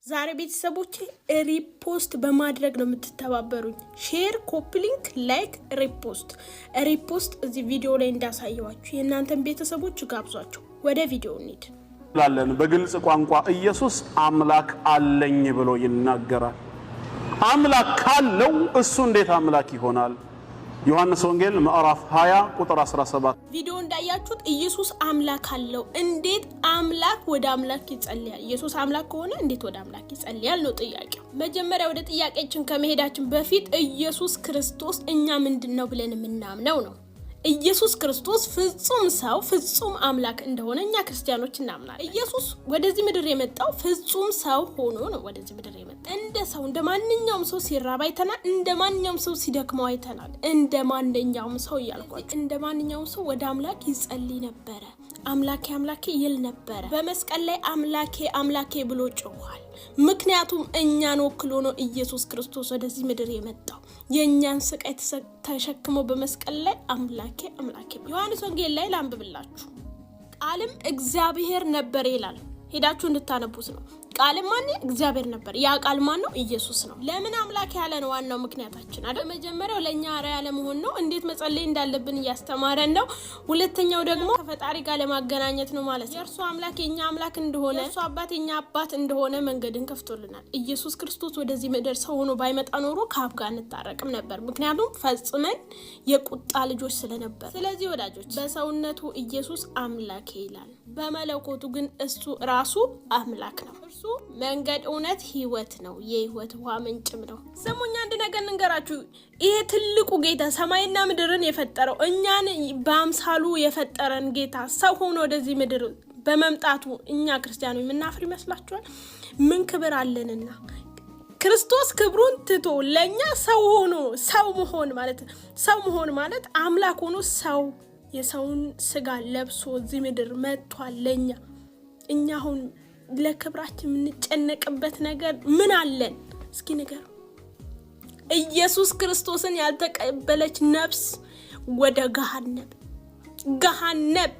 ዛሬ ቤተሰቦቼ repost በማድረግ ነው የምትተባበሩኝ። Share፣ copy link፣ like፣ repost repost። እዚህ ቪዲዮ ላይ እንዳሳየዋችሁ የእናንተን ቤተሰቦች ጋብዟቸው። ወደ ቪዲዮ እንሂድ። ላለን በግልጽ ቋንቋ ኢየሱስ አምላክ አለኝ ብሎ ይናገራል። አምላክ ካለው እሱ እንዴት አምላክ ይሆናል? ዮሐንስ ወንጌል ምዕራፍ 20 ቁጥር 17። ቪዲዮ እንዳያችሁት ኢየሱስ አምላክ አለው። እንዴት አምላክ ወደ አምላክ ይጸልያል? ኢየሱስ አምላክ ከሆነ እንዴት ወደ አምላክ ይጸልያል ነው ጥያቄው። መጀመሪያ ወደ ጥያቄያችን ከመሄዳችን በፊት ኢየሱስ ክርስቶስ እኛ ምንድን ነው ብለን የምናምነው ነው። ኢየሱስ ክርስቶስ ፍጹም ሰው ፍጹም አምላክ እንደሆነ እኛ ክርስቲያኖች እናምናለን። ኢየሱስ ወደዚህ ምድር የመጣው ፍጹም ሰው ሆኖ ነው። ወደዚህ ምድር የመጣው እንደ ሰው፣ እንደ ማንኛውም ሰው ሲራብ አይተናል። እንደ ማንኛውም ሰው ሲደክመው አይተናል። እንደ ማንኛውም ሰው እያልኳቸው እንደ ማንኛውም ሰው ወደ አምላክ ይጸልይ ነበረ። አምላኬ አምላኬ ይል ነበረ። በመስቀል ላይ አምላኬ አምላኬ ብሎ ጮኋል። ምክንያቱም እኛን ወክሎ ነው ኢየሱስ ክርስቶስ ወደዚህ ምድር የመጣው፣ የእኛን ስቃይ ተሸክሞ በመስቀል ላይ አምላኬ አምላኬ። ዮሐንስ ወንጌል ላይ ላንብብላችሁ። ቃልም እግዚአብሔር ነበር ይላል። ሄዳችሁ እንድታነቡት ነው። ቃልም ማን? እግዚአብሔር ነበር። ያ ቃል ማን ነው? ኢየሱስ ነው። ለምን አምላክ ያለ ነው ዋናው ምክንያታችን አይደል? መጀመሪያው ለእኛ አርአያ ለመሆን ነው። እንዴት መጸለይ እንዳለብን እያስተማረን ነው። ሁለተኛው ደግሞ ከፈጣሪ ጋር ለማገናኘት ነው ማለት ነው። የእርሱ አምላክ የእኛ አምላክ እንደሆነ፣ የእርሱ አባት የእኛ አባት እንደሆነ መንገድን ከፍቶልናል። ኢየሱስ ክርስቶስ ወደዚህ ምድር ሰው ሆኖ ባይመጣ ኖሮ ከአብ ጋር እንታረቅም ነበር። ምክንያቱም ፈጽመን የቁጣ ልጆች ስለነበር። ስለዚህ ወዳጆች፣ በሰውነቱ ኢየሱስ አምላኬ ይላል፣ በመለኮቱ ግን እሱ ራሱ አምላክ ነው። እርሱ መንገድ፣ እውነት፣ ህይወት ነው። የህይወት ውሃ ምንጭም ነው። ስሙኝ፣ አንድ ነገር ልንገራችሁ። ይሄ ትልቁ ጌታ፣ ሰማይና ምድርን የፈጠረው፣ እኛን በአምሳሉ የፈጠረን ጌታ ሰው ሆኖ ወደዚህ ምድር በመምጣቱ እኛ ክርስቲያኑ የምናፍር ይመስላችኋል? ምን ክብር አለንና? ክርስቶስ ክብሩን ትቶ ለእኛ ሰው ሆኖ፣ ሰው መሆን ማለት አምላክ ሆኖ ሰው የሰውን ስጋ ለብሶ እዚህ ምድር መጥቷል ለእኛ። እኛ አሁን ለክብራችን የምንጨነቅበት ነገር ምን አለን? እስኪ ንገሩ። ኢየሱስ ክርስቶስን ያልተቀበለች ነፍስ ወደ ገሃነብ ገሃነብ።